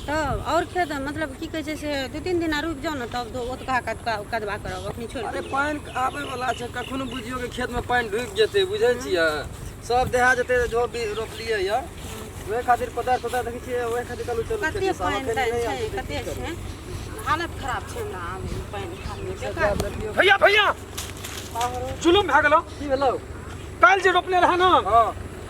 तब आओर खेत मतलब की कहै छै से 2-3 दिन रुकि जाउ ने तब ओतुका कदबा करब अखनी छोड़ि अरे पानि आबै वाला छै कखनो बुझियौ कि खेत में पानि ढुकि जेतै बुझै छियै सब देहा जेतै जो भी रोपलियै यऽ ओहि खातिर कोदारि तोदारि देखै छियै ओहि खातिर कहलहुँ चलू कते खेत दिस, आब पानि एखन तानि नहि छै आयल छै, कते की करबै? छै हालत खराब छै हमरा आबै पानि खाली बेकार देखियौ भैया भैया जुलुम भए गेलो की भेलौ काल्हि जे रोपने रहे ने हँ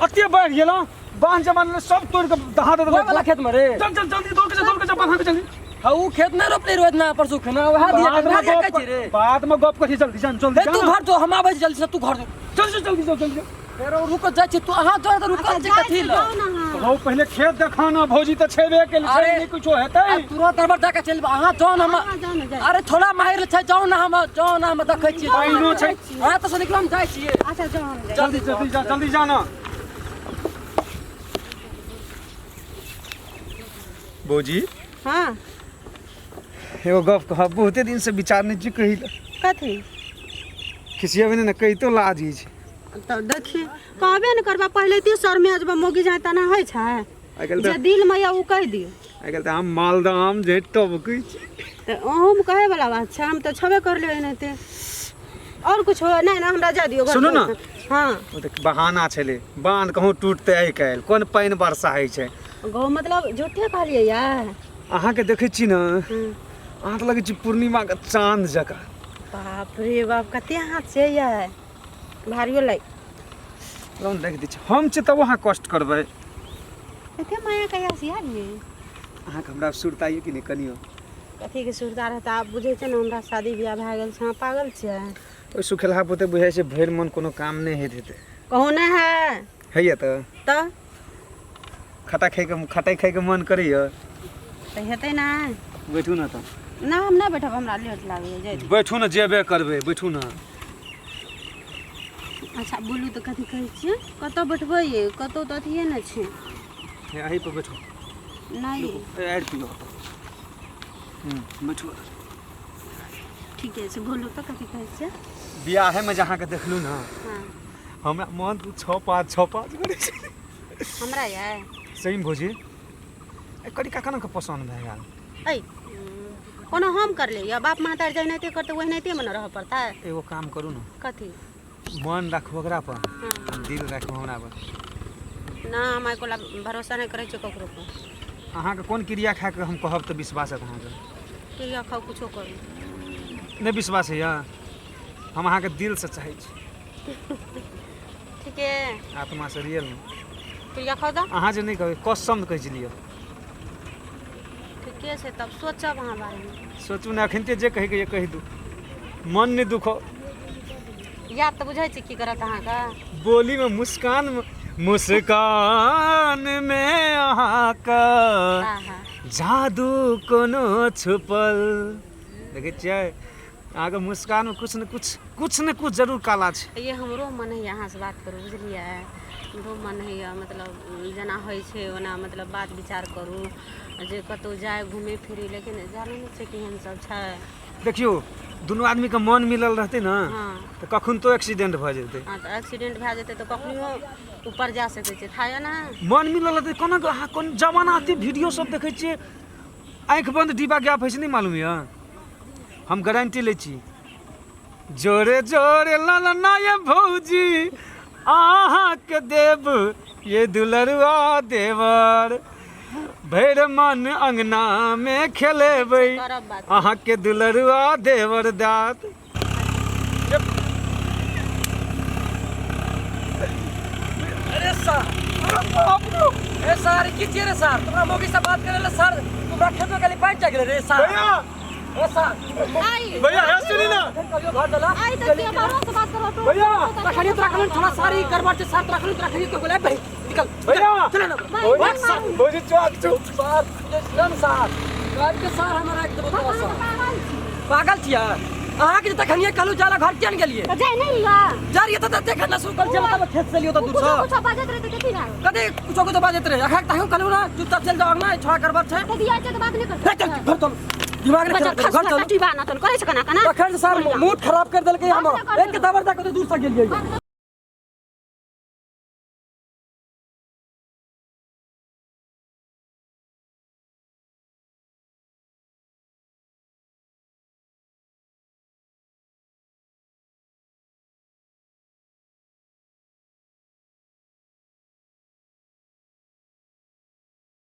अते बढ़ि गेलो बांध जमाना सब तोड़ के दहा दे ओहि वाला खेत में रे चल चल जल्दी दौड़ के जा, दौड़ के जा बांध के जल्दी हाँ उ खेत नहीं रोपले रो इतना परसू खेना वएह दिया बाद में वएह दिया गप कहै छी रे बाद में गप करी जल्दी जान जल्दी हे तू घर जो हम आबै छी जल्दी से तू घर जो चल चल जल्दी जाओ जल्दी जाओ फेरो रुक जाइ छी तू अहाँ जो रुकल अच्छा छी जाइ कथी छी लए जाउ ने अहाँ रौ पहिले खेत देखा ना भौजी तऽ छेबे के अरे, छै नहीं कुछो हेतै आ तुरंत दरबार जाके चलि अहाँ जाउ ने हम अहाँ जाउ ने जाइ अरे थोड़ा माहिर छै जाउ ने हम जाउ ने हम देखै छियै पानिओ छै। अहाँ तऽ से निकलो हम जाइ छियै अच्छा जाउ हम जाइ जल्दी जल्दी जा जल्दी जाना भौजी हाँ एगो गप कहब बहुते दिन से विचार नहि छी कही लए कथी खिसियेबै नहि ने कहितो लाज होइ छै तऽ देखी कहबे ने करबा पहिले ती शर्मे जब मोगी जाय तना होइ छै आइ काल्हि जे तऽ दिल में यऽ ओ कहि दियौ आइ काल्हि तऽ हम मालदह आम जे टबकै छी तऽ अहूँमे कहैवला बात छै हम तऽ छेबे करलियै एनाहिते आओर कुछ हो नहि नहि हमरा जाय दियौ घर सुनू ने। हँ ओ तऽ बहाना छलै बान्ध कहूँ टूटतै आइ काल्हि कोन पानि वर्षा होइ छै गौ मतलब झूठे कहलियै यऽ अहाँके देखै छी ने अहाँ तऽ लगै छी पूर्णिमाके चाँद जकाँ बाप रे बाप कते अहाँ छै यऽ भारियो लागि लोन राखि दै छी हम छी तब अहाँ कष्ट करबै एते माया कहिया से याद ये अहाँके हमरा सुरता यऽ कि नहि कनियो कथीके सुरता रहता आब बुझै छै ने हमरा शादी बियाह भए गेल छै अहाँ पागल छियै ओहि सुखेलहा पुते बुझाइ छै भरि मन कोनो काम नहि होइत हेतै कहूँ नहि है होइए तऽ तऽ खटा खाइके खटाइ खाइके मन करैए तऽ हेतै ने बैठू ने तऽ ना हम नहि बैठब हमरा लेट लागैए जाय दियौ। बैठू ने जेबे करबै बैठू ने अच्छा बोलू तऽ कथी कहै छियै कतऽ बैठबै यै कतौ तऽ अथिये नहि छै हे एहि पर बैठू नहि ए, आड़ि पियो बैठू ठीके छै बोलू तऽ कथी कहै छियै बियाहेमे जे अहाँके देखलहुँ ने हँ हमरा मन 6 5 6 5 करै छै हमरा यै सही भौजी करी काका के पसन्द भए गेल ऐ ओना हम कर ले बाप महतारी जहनाइते करतै ओहनाइते मे ने रहऽ पड़तै एगो काम करू ने कथी मन राखू ओकरा पर हँ दिल राखू हमरा पर ना हम आइ कोला भरोसा नहि करै छियै ककरो पर अहाँके कोन क्रिया खा कऽ हम कहब तऽ विश्वास हैत अहाँके क्रिया खाउ कुछो करू नहि विश्वास होइए हम अहाँके दिलसँ चाहै छी ठीके आत्मासँ रियल क्रिया खाउ तऽ अहाँ जे नहि कहबै कसम कहै छी लिअ ठीके छै तब सोचब अहाँ बारेमे सोचू ने अखनते जे कहैके यऽ कहि दू मन नहि दुखो याद तऽ बुझै छी की करत अहाँके बोलीमे मुस्कान मुस्कानमे अहाँके हँ हँ जादू कोनो छुपल देखै छियै अहाँके मुस्कानमे किछु ने किछु किछु ने किछु जरूर काला छै ये हमरो मन होइए अहाँसँ बात करू बुझलियै हमरो मन होइए मतलब जेना होइ छै ओना मतलब बात विचार करू जे कतहु जाइ घुमै फिरै लेकिन जानै नहि छियै केहन सब छै देखियौ दुनू आदमीके मन मिलल रहतै ने हँ तऽ कखन तो एक्सीडेंट भऽ जेतै हँ तऽ एक्सीडेंट भए जेतै तऽ कखनियो ऊपर जा सकै छै थाह यऽ ने मन मिलल रहतै कोना कऽ अहाँ कोन जमाना अते वीडियो सब देखै छियै आँखि बन्द डिब्बा गैप होइ छै नहि मालूम यऽ हम गारंटी लै छी जोरे जोरे ललना ये भौजी अहाँके देब ये दुलरुआ देवर भरि मन अङ्गनामे खेलेबै करब बात अहाँके दुलरुआ देवर दात अरे सर ए सर की छियै रे सर तोरा मौगी से बात करे ले सर तोरा खेत में खाली पानि चढ़ि गेलै रे सर भैया ए सर भैया हे सुनी ना कहियो घर चला आइ तऽ के बारो से बात करब तो भैया तखनी तोरा खनी थोड़ा सारी गड़बड़ छै सर तोरा खनी तोरा खनी तो बोले भाई निकल भैया चले ना भौजी भौजी चौक चौक सर एकदम सर घर के सर हमरा एकदम तोरा सर पागल छियै अहाँके जे तखनिये कहलहुँ जाला घर किया ने गेलियै तऽ जाय नहि लिअ जा रहियै तऽ देख ना सुकल छै मतलब खेत से लियो तऽ दूर कुछो से कुछो बाजैत रहै तऽ कथी भए कते कुछो कुछो बाजैत रहै अखन तहु कहलहुँ ना चुपचाप चलि जाउ अंगना छोड़ा गड़बड़ छै तऽ दिया छै तऽ बात नहि हे करतै चल घर चल दिमाग नहि बच्चा खराब कर घर चल खस टीबा ना तन करै छै कना कना तखन से सर मूड खराब कर देलकै हमर एक के दबर दऽ कऽ दूर से गेलियै बात